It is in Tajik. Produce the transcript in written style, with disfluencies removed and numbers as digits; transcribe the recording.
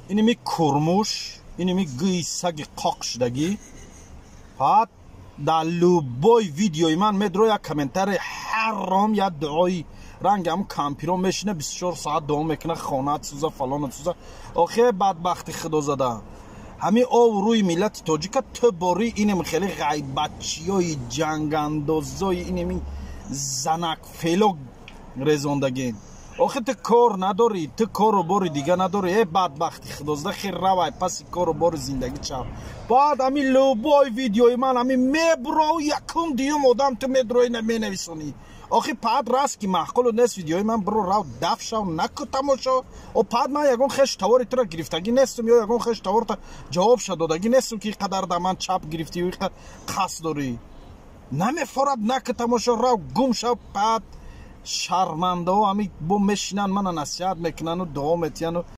Иними курмуш, иними гӯи саги қоқ шудагӣ. Фақат дар любой видеои ман медро як комментарий ҳаром, як дуои ранги ҳам кампиро мешина, 24 соат дуо мекуна: хонаат сӯза, фалонат сӯза. Охе, бадбахти худозада, ҳамин ову рӯи миллати тоҷика ту бори инем хеле ғайбатчиёи ҷангандозои инеми занакфело резондагин. Охе, ту кор надорӣ, ту кору бори дига надорӣ. Э, бадбахти худозада, хер равай паси кору бори зиндагӣ чав. Баъд ҳами любой видеои ман ҳами мебро, якум дуюм одам ту медрои, менависонӣ. Охи, паат раст ки маъқулу нест видеои ман, биро рав, даф шав, наку тамошо. О, паат ман ягон хеш тавори тура гирифтагӣ нестум ё ягон хеш таворта ҷавобша додагӣ нестум, ки қадар да ман чап гирифтӣ ё қасд дорӣ. Намефорад, наку тамошо, рав, гум шав. Паат шармандао ҳами бо мешинанд, мана насиҳат мекунану дуо метиҳану.